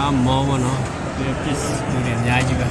အမီၤမ့ၢ်နီၤ, ဒီးပ့ၣ်စူန့ၣ် အများကြီးပဲ.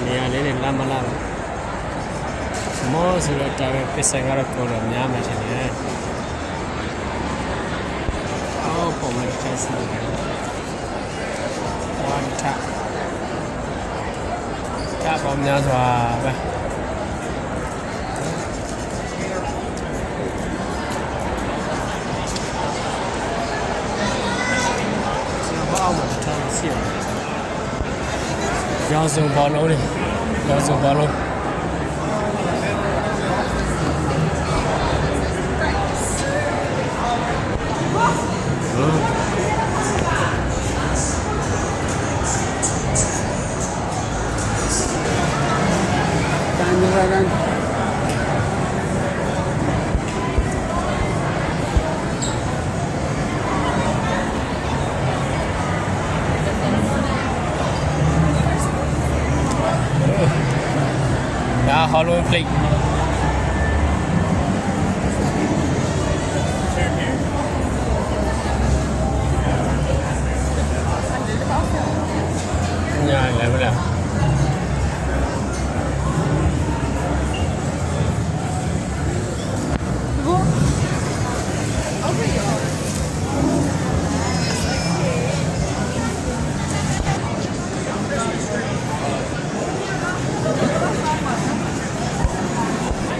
န့ၣ်အလၢန့ၣ် လါမလါဘၣ်. မီၤစူဒီးတၢ်ဝဲ ပ့ၣ်စဲဂၤဒီးကိးဒီး များမယ်ထင်တယ်. အိၣ်ပိာ်မးတၢ်စူန့ၣ် ဝါတၢ်, တၢ်ပေါင်းများစွာပဲ. ရောင်စုံဘောလုံးန့ၣ်, ရောင်စုံဘောလုံး. Halloween play.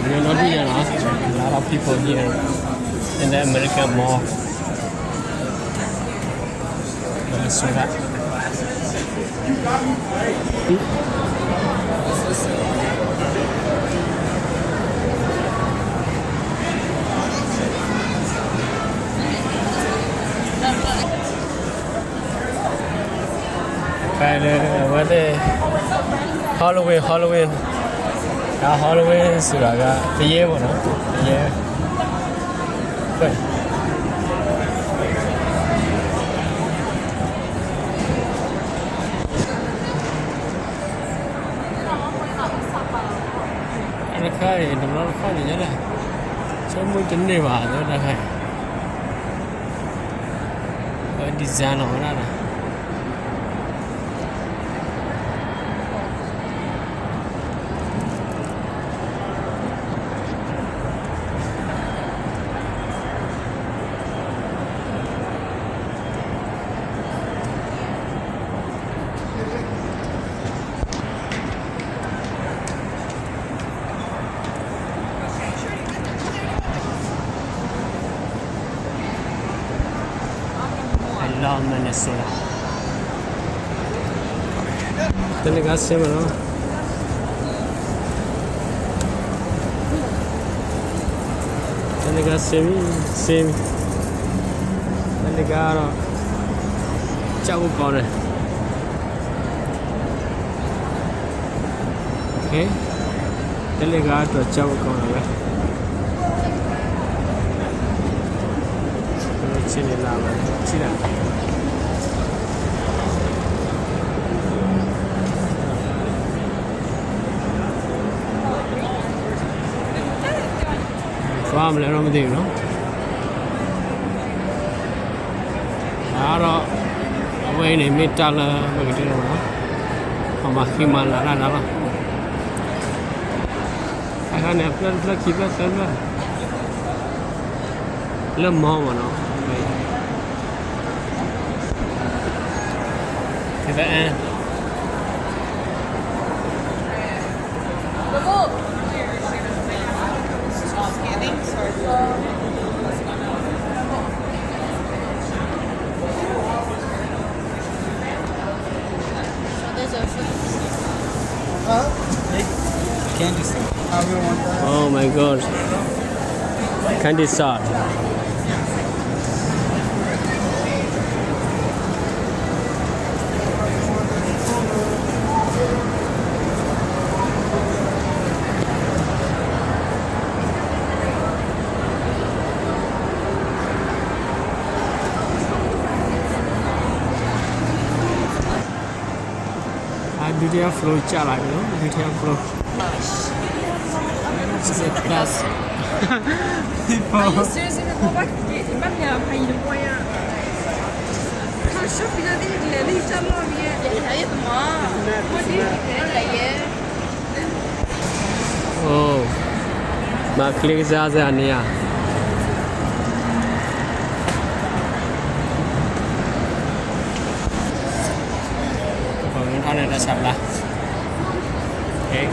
You're not doing enough. A lot of people here in the American mall. Minnesota. Halloween, Halloween. တၢ် Halloween ဆိုတာက သရဲပေါ့နော်, သရဲ. တခါအံၤ တဘျီတခါန့ၣ်ညါလဲၣ်, ဆိကမိၣ်တန့ၢ်ဘၣ် တၢ်တခါအံၤ, ဝဲ design လီၤဝဲဒၣ်ဒီး I love Minnesota. တနဂါစဲမနီၤ, တနဂါစဲမံ, စဲမံ, တနဂါဒီး ကၢ်အိၣ်ကီးန့ၣ် တလ့ၣ်ဂၤဒီးကၢ်အိၣ်ကီးန့ၣ်ဝဲ, ဆ့န့ၣ်လၢဝဲ, ဆ့လၢ သွားမလဲတော့မသိဘူးနော်, ဒါကတော့ အဝဲအံၤန့ၣ် မ့ၢ်တၢ်လၢ ပကတဲလီၤမးနီၤ, ပှၤမၤဃံမၤလၤတၢ်လီၤ, အခါန့ၣ် အဖျၢၣ်တဖျၢၣ်ခံဖျၢၣ်သၢဖျၢၣ် လၢမီမးနီၤ, ဖဲ Huh? Candy store. Oh my God. Candy store. ဒုတိယ floor ကျလာပြီနော် ဒုတိယ floor. This is the best. Are you serious? If you go back, you might be a high in the point. Come show me the thing, the thing, tell me, yeah. What do you think? Oh, my click is out there, yeah. ပှၤမ့ၢ်ထီၣ်န့ၣ်တၢ်ဆါဘျါ. Okay.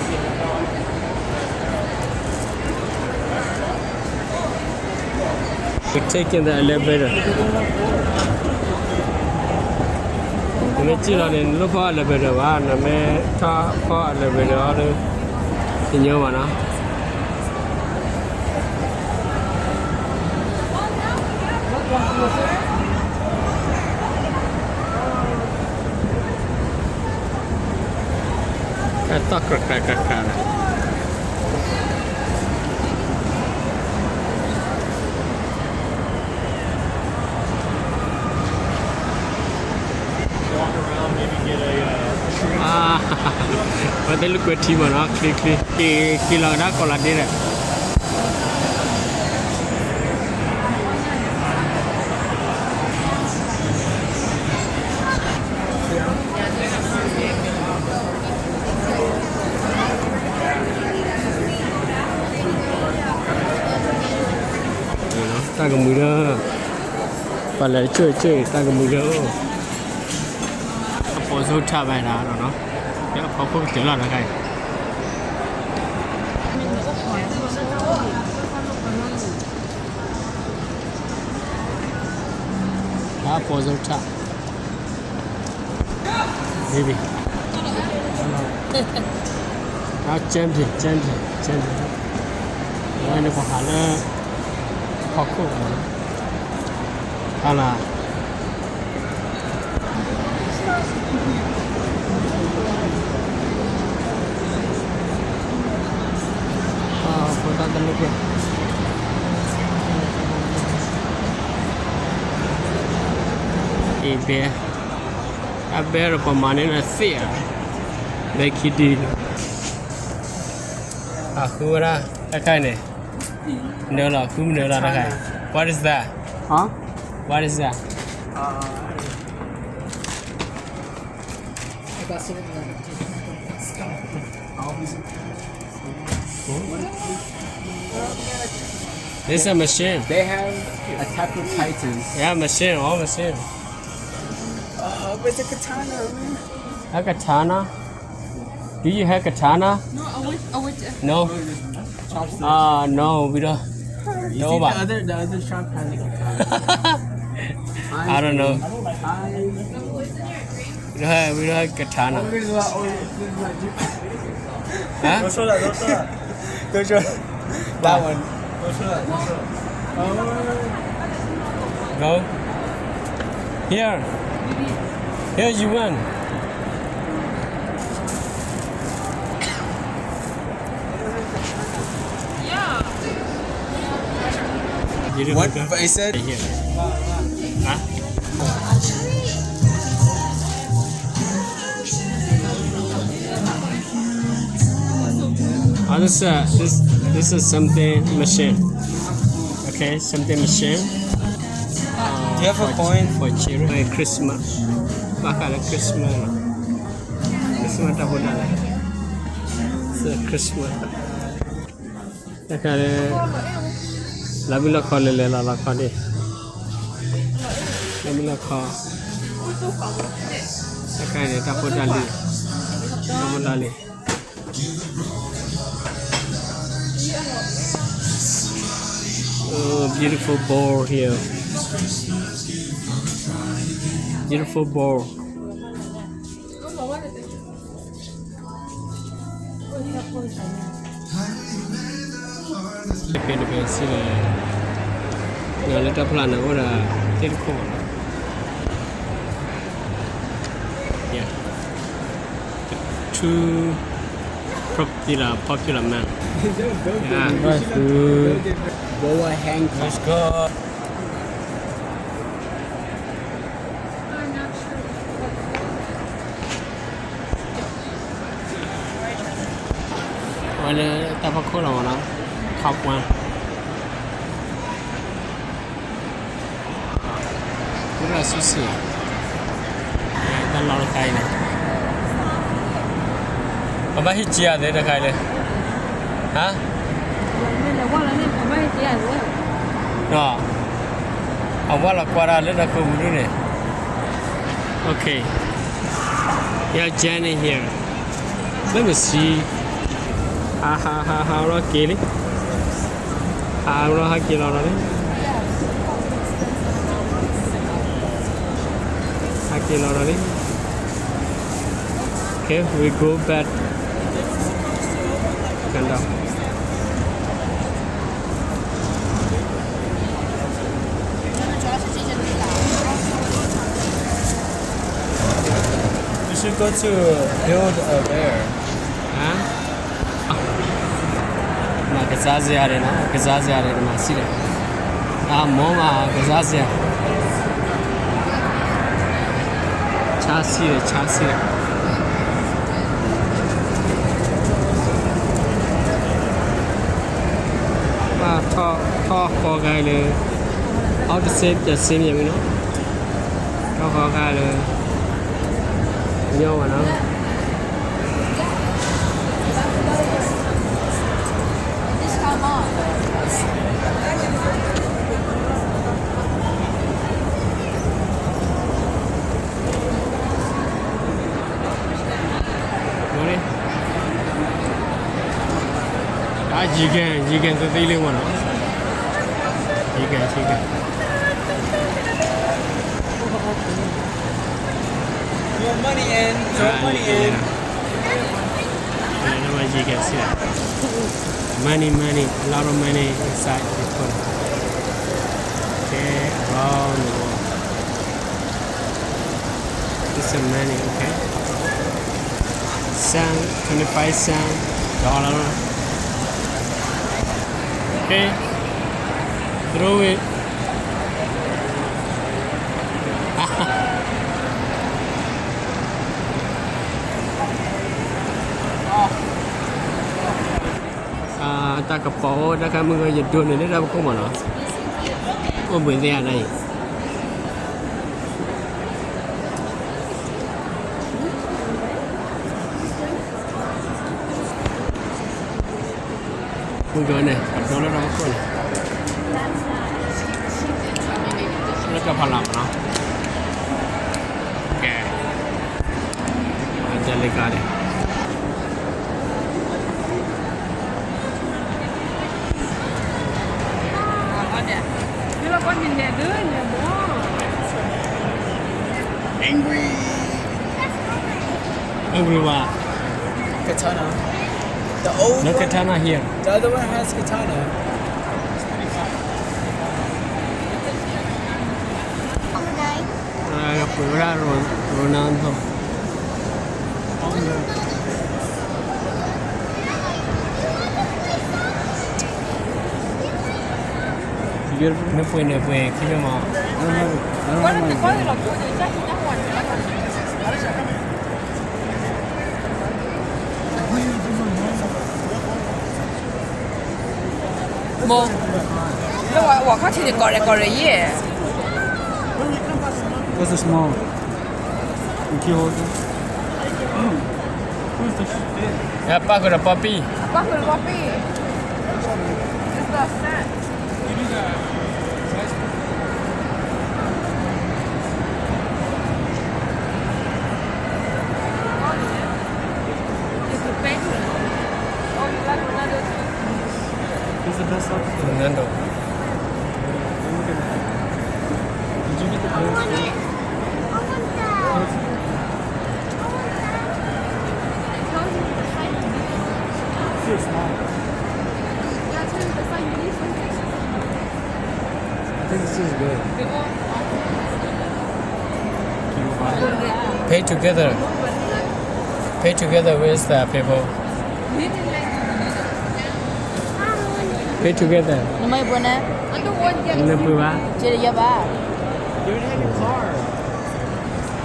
We're taking the elevator. နမ့ၢ်စံၣ်လီၤန့ၣ် နလိၣ်ဖီၣ် elevator ဘၣ်, နမ့ၢ်ထီၣ်ဖီၣ် elevator အီၤဒီး တညီဘၣ်နီၤ. ကဲထီၣ်ကြးကြးကြးကြးလီၤ. အဝဲသ့ၣ်လူၢ်ကွဲထံမ့ၢ်နီၤ, ချ့ချ့, က့ၤလီၤကဒါကီးလီၤဒ့ဒီး တၢ်ကမှံၤဒီး ပှၤလဲၤတကၠိၢ်တကၠိၢ် တၢ်ကမှံၤဒီး အပိာ်စိထၣ်ဘၣ်ဒၣ်နီၤ, ဒီးအဖီခိၣ်ကတၢၢ်လီၤတခါအံၤ. အပိာ်စိထၣ် baby. အ champion, champion, champion. အဝဲန့ၣ်ပဟးလၢ ဟီၣ်ခိၣ်မး, ဟါလၢ ဖိသၣ်တလိၣ်ကဲ အံၤဘဲ အဘဲဒီးပှၤမၤန့ၢ်နသ့ၣ်ဧါ, ဘဲခံဒုလီၤ, အဃုဝဲဒၣ် တခါအံၤန့ၣ် နၢလီၤ ဃုမနုၤလီၤတခါအံၤ, what is that? Huh? What is that? Uh, I got some of the This is a machine. They have Attack of Titans. Yeah, machine, all machine. Uh, where's the katana, man? A katana? Do you have katana? No, I want, I want to. No? Uh, no, we don't. Huh? You see, the other, the other shop has a katana. I don't know. I We don't have, we don't have katana. Huh? Don't show that, don't show that. Don't show that. That one. Don't show that, don't show that. Go. Here. Here you win. What? What he said? Huh? Oh, this, uh, this, this is something machine. Okay, something machine. Do you have a coin? For children. Christmas. Baka la Christmas. Christmas တၢ်ဖိတၢ်လံၤ, စ Christmas တၢ်ခါလၢ လီၤဘံၣ်လီၤခီလဲၤလဲၤလီၤလီၤခီဒ့ၣ်, လီၤဘံၣ်လီၤခီ, တၢ်ခါန့ၣ် တၢ်ဖိတၢ်လံၤ, တၢ်ဖိတၢ်လံၤ. Oh, beautiful bowl here. Beautiful bowl. Beautiful bowl. လၢတၢ်ဖျါန့ၣ်အိၣ်ဒီးသ့ၣ်တခိၣ်, yeah, two popular, popular man. Yeah. Boa Hancock. Let's go. I'm not sure. လၢတၢ်ဖီခိၣ်လီၤမ့ၢ်နီၤ, top one. ဝဲဒၣ်ဆူၣ်ဆံၣ်, တၢ်လီၢ်တခါအံၤန့ၣ်, ပဘၣ်ဟ့ၣ်က့ၤအသ့တခါအံၤလၢ, ဟါ, အဝဲလီၤကွၢ်ဒၣ်လၢတၢ်ခိၣ်မူဒူၣ်န့ၣ်, okay, yeah, Jenny here. Let me see. ဟး ဟး ဟး ဟးလီၤက့ၤလံ, ဟးလီၤ ဟးက့ၤလီၤဒီးလံ, ဟးက့ၤလီၤဒီးလံ. Okay, we go back. ကၣ်ဒီး You should go to build a bear. ဟါ, မၤကစၢ်စရာန့ၣ်နီၤ, ကစၢ်စရာန့ၣ် မၤဆံးလဲၣ်, အမိၢ်မၤကစၢ်စရာ, ဆါဆံးလဲၣ်, ဆါဆံးလဲၣ်. ဘၣ်ထီၣ်ဃီခါလၢ all the same, the same ယမ့ၢ်နီၤ, ထီၣ်ဃီခါလၢ ညီဘၣ်နီၤ. Morning. Ah, chicken, chicken သ့သ့လံမ့ၢ်နီၤ. Chicken, chicken. Throw money in, throw money in. And as you can see, money, money, a lot of money inside the corner. Okay, around the world. It's a money, okay? Cent, twenty-five cent, dollar. Okay, throw it. အတၢ်ကပီၤအိၣ်တၢ်ခါမုၢ်ဂီၤ ယဒိးန့ၢ်လၢတၢ်ဖီခိၣ်မ့ၢ်နီၤ, အိၣ်ဘှံးသ့ၣ်အနၤအံၤ. မုၢ်ဂီၤန့ၣ် ပဒိလၢတၢ်ဖီခိၣ်န့ၣ်, လၢတၢ်ဖီလာ်မ့ၢ်နီၤ. ကဲ, အတဲလၢကါန့ၣ်. အဝဲ Katana. The old one? No katana here. The other one has katana. Over there. ပှ့ၤဝဲဒၣ် Ronaldo. နပှ့ၤန့ၣ်ပှ့ၤခံဘ့ၣ်မး. မ့ၢ်, လၢဝဲခီၣ်ထံးန့ၣ်ကီးရဲၣ်ကီးရဲၣ်ယဲၢ်. What's the small? You key holder? Who's the, ပၣ်ဃုာ်ဒီး puppy. ပၣ်ဃုာ်ဒီး puppy. It's the scent. He's the best out of the Ronaldo. Did you get the blue? I want that. I want that. It's too small. Yeah, turn the side, you need some pictures. I think this is good. Pay together. Pay together with the people. Pay together. နမ့ၢ်ပှဲၤန့ၣ်, နပှ့ၤဘၣ်. ကဲယဘၣ်. You already had your car.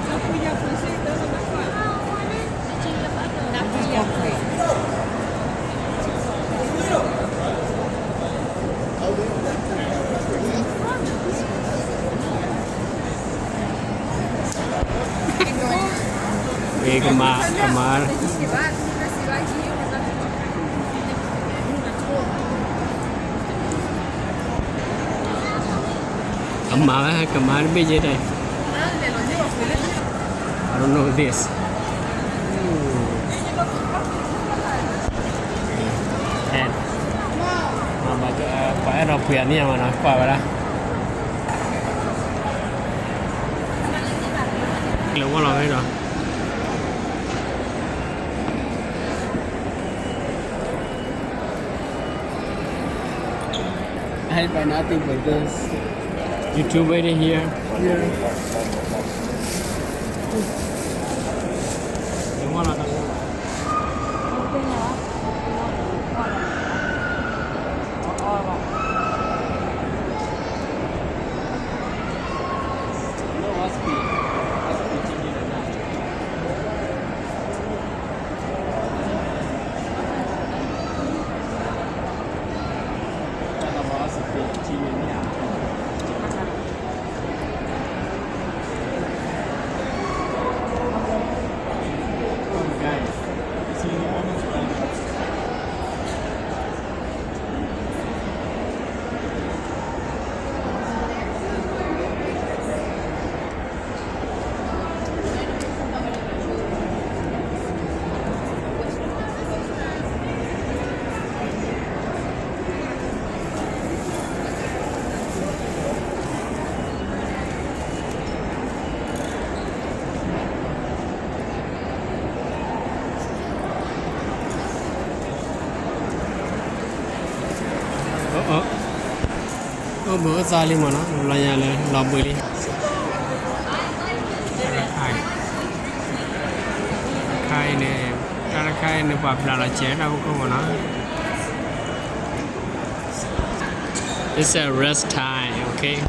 နပှ့ၤယၤပှ့ၤစ့ၢ်ကီးလီၤ. နပှ့ၤယၤပှ့ၤ. ကမၤ ကမၤ ကမၤဝဲ ကမၤတဘ့ၣ်ယဲၢ်တဲ I don't know this. အဲ ပှၤအဲၣ်ဒိးပှ့ၤအနံၣ်အမနီၤ ကွၢ်ဝဲဒၣ် လၢဝီၢ်လီၤဝဲဒီး I buy nothing but this. You too waiting here. Yeah. You wannaအိၣ်ဘှံးအိၣ်သါလံမ့ၢ်နီၤ လီၤညါလၢလီၤဘှံးလံ တၢ်တခါအံၤ တၢ်တခါအံၤန့ၣ် တၢ်တခါအံၤန့ၣ် ပှၤဘျးလီၤစဲးတၢ်ဖိခိၣ်မ့ၢ်နီၤ It's a rest time, okay?